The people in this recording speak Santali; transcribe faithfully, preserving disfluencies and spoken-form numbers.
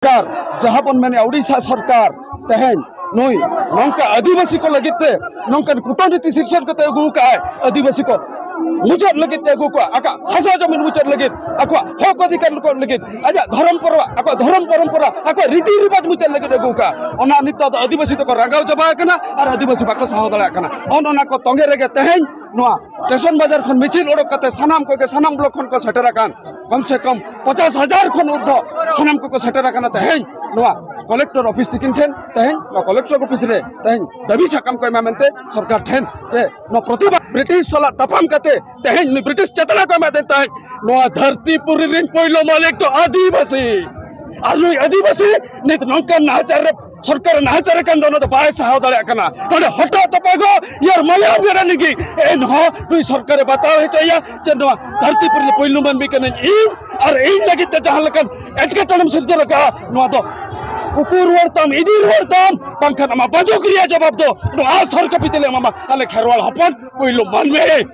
ᱥᱚᱨᱠᱟᱨ, ᱡᱟᱦᱟᱸ ᱵᱚᱱ ᱢᱮᱱᱮᱫᱼᱟ ᱩᱲᱤᱥᱥᱟ ᱥᱚᱨᱠᱟᱨ, ᱛᱮᱦᱮᱧ ᱱᱩᱭ ᱱᱚᱝᱠᱟ ᱟᱹᱫᱤᱵᱟᱹᱥᱤ ᱠᱚ ᱞᱟᱹᱜᱤᱫ ᱛᱮ ᱱᱚᱝᱠᱟᱱ ᱠᱩᱴᱚᱱᱤᱛᱤ ᱥᱤᱨᱡᱚᱱ ᱠᱟᱛᱮ ᱟᱹᱜᱩ ᱟᱠᱟᱫᱼᱟᱭ, ᱟᱹᱫᱤᱵᱟᱹᱥᱤ ᱠᱚ ᱢᱩᱪᱟᱹᱫ ᱞᱟᱹᱜᱤᱫ ᱛᱮ ᱟᱹᱜᱩ ᱠᱚᱣᱟ, ᱟᱠᱚᱣᱟᱜ ᱦᱟᱥᱟ ᱡᱚᱢᱤᱱ ᱢᱩᱪᱟᱹᱫ ᱞᱟᱹᱜᱤᱫ, ᱟᱠᱚᱣᱟᱜ ᱦᱚᱠ ᱚᱫᱷᱤᱠᱟᱨ ᱞᱩᱠᱚ ᱞᱟᱹᱜᱤᱫ, ᱟᱡᱟᱜ ᱫᱷᱚᱨᱚᱢ ᱯᱚᱨᱚᱵᱽ, ᱟᱠᱚᱣᱟᱜ ᱫᱷᱚᱨᱚᱢ ᱯᱚᱨᱚᱢᱯᱚᱨᱟ, ᱟᱠᱚᱣᱟᱜ ᱨᱤᱛᱤ ᱨᱤᱵᱟᱡᱽ ᱢᱩᱪᱟᱹᱫ ᱞᱟᱹᱜᱤᱫ ᱟᱹᱜᱩ ᱠᱟᱜᱼᱟ᱾ ᱚᱱᱟ ᱱᱤᱛᱚᱜ ᱫᱚ ᱟᱹᱫᱤᱵᱟᱹᱥᱤ ᱫᱚᱠᱚ ᱨᱟᱸᱜᱟᱣ ᱪᱟᱵᱟ ᱟᱠᱟᱱᱟ ᱟᱨ ᱟᱹᱫᱤᱵᱟᱹᱥᱤ ᱵᱟᱠᱚ ᱥᱟᱦᱟᱣ ᱫᱟᱲᱮᱭᱟᱜ ᱠᱟᱱᱟ᱾ ᱚᱱ ᱚᱱᱟ ᱠᱚ ᱛᱚᱸᱜᱮ ᱨᱮᱜᱮ ᱛᱮᱦᱮᱧ ᱱᱚᱣᱟ ᱥᱴᱮᱥᱚᱱ ᱵᱟᱡᱟᱨ ᱠᱷᱚᱱ ᱢᱤᱪᱷᱤᱞ ᱚᱰᱚᱠ ᱠᱟᱛᱮ ᱥᱟᱱᱟᱢ ᱠᱚᱜᱮ ᱥᱟᱱᱟᱢ ᱵᱞᱚᱠ ᱠᱷᱚᱱ ᱠᱚ ᱥᱮᱴᱮᱨ ᱟᱠᱟᱱ ᱠᱚᱢ ᱥᱮ ᱠᱚᱢ ᱯᱚᱪᱟᱥ ᱦᱟᱡᱟᱨ ᱠᱷᱚᱱ ᱩᱨᱫᱷᱚ ᱥᱟᱱᱟᱢ ᱠᱚᱠᱚ ᱥᱮᱴᱮᱨ ᱟᱠᱟᱱᱟ᱾ ᱛᱮᱦᱮᱧ ᱱᱚᱣᱟ ᱠᱚᱞᱮᱠᱴᱚᱨ ᱚᱯᱷᱤᱥ ᱛᱤᱠᱤᱱ ᱴᱷᱮᱱ, ᱛᱮᱦᱮᱧ ᱱᱚᱣᱟ ᱠᱚᱞᱮᱠᱴᱚᱨ ᱚᱯᱷᱤᱥ ᱨᱮ ᱛᱮᱦᱮᱧ ᱫᱟᱹᱵᱤ ᱥᱟᱠᱟᱢ ᱠᱚ ᱮᱢᱟ ᱢᱮᱱᱛᱮ ᱥᱚᱨᱠᱟᱨ ᱴᱷᱮᱱ ᱛᱮ ᱱᱚᱣᱟ ᱯᱨᱚᱛᱤᱵᱟᱫ ᱵᱨᱤᱴᱤᱥ ᱥᱟᱞᱟᱜ ᱛᱟᱯᱟᱢ ᱠᱟᱛᱮ ᱛᱮᱦᱮᱧ ᱱᱩᱭ ᱵᱨᱤᱴᱤᱥ ᱪᱮᱛᱱᱟ ᱠᱚ ᱮᱢᱟ ᱫᱮ ᱛᱟᱦᱮᱸᱫ᱾ ᱱᱚᱣᱟ ᱫᱷᱟᱹᱨᱛᱤ ᱯᱩᱨᱤ ᱨᱮᱱ ᱯᱳᱭᱞᱳ ᱢᱟᱹᱞᱤᱠ ᱫᱚ ᱟᱹᱫᱤᱵᱟᱹᱥᱤ, ᱟᱨ ᱱᱩᱭ ᱟᱹᱫᱤᱵᱟᱹᱥᱤ ᱱᱤᱛ ᱱᱚᱝᱠᱟᱱ ᱱᱟᱦᱟᱪᱟᱨ ᱨᱮ ᱥᱚᱨᱠᱟᱨ ᱱᱟᱦᱟᱪᱟᱨ ᱠᱟᱱ ᱫᱚ ᱚᱱᱟ ᱫᱚ ᱵᱟᱭ ᱥᱟᱦᱟᱣ ᱫᱟᱲᱮᱭᱟᱜ ᱠᱟᱱᱟ᱾ ᱱᱚᱰᱮ ᱦᱚᱴᱚᱜ ᱛᱚᱯᱟᱜᱚᱜ ᱭᱟᱨ ᱢᱟᱭᱟᱢ ᱜᱟᱰᱟ ᱞᱤᱸᱜᱤ, ᱮᱱᱦᱚᱸ ᱱᱩᱭ ᱥᱚᱨᱠᱟᱨᱮ ᱵᱟᱛᱟᱣ ᱦᱚᱪᱚᱭᱟ ᱡᱮ ᱱᱚᱣᱟ ᱫᱷᱟᱹᱨᱛᱤ ᱯᱩᱨᱤ ᱨᱮ ᱯᱳᱭᱞᱳ ᱢᱟᱹᱱᱢᱤ ᱠᱟᱹᱱᱟᱹᱧ ᱤᱧ, ᱟᱨ ᱤᱧ ᱞᱟᱹᱜᱤᱫ ᱛᱮ ᱡᱟᱦᱟᱸ ᱞᱮᱠᱟᱱ ᱮᱴᱠᱮᱴᱚᱬᱮᱢ ᱥᱤᱨᱡᱟᱹᱣ ᱟᱠᱟᱫᱼᱟ, ᱱᱚᱣᱟ ᱫᱚ ᱩᱠᱩ ᱨᱩᱣᱟᱹᱲ ᱛᱟᱢ, ᱤᱫᱤ ᱨᱩᱣᱟᱹᱲ ᱛᱟᱢ, ᱵᱟᱝᱠᱷᱟᱱ ᱟᱢᱟᱜ ᱵᱟᱹᱫᱩᱠ ᱨᱮᱭᱟᱜ ᱡᱚᱵᱟᱵ ᱫᱚ ᱱᱚᱣᱟ ᱥᱚᱨ ᱠᱟᱹᱯᱤ ᱛᱮᱞᱮ ᱮᱢᱟᱢᱟ, ᱟᱞᱮ ᱠᱷᱮᱨᱣᱟᱲ ᱦᱚᱯᱚᱱ ᱯᱳᱭᱞᱳ ᱢᱟᱹᱱᱢᱤ᱾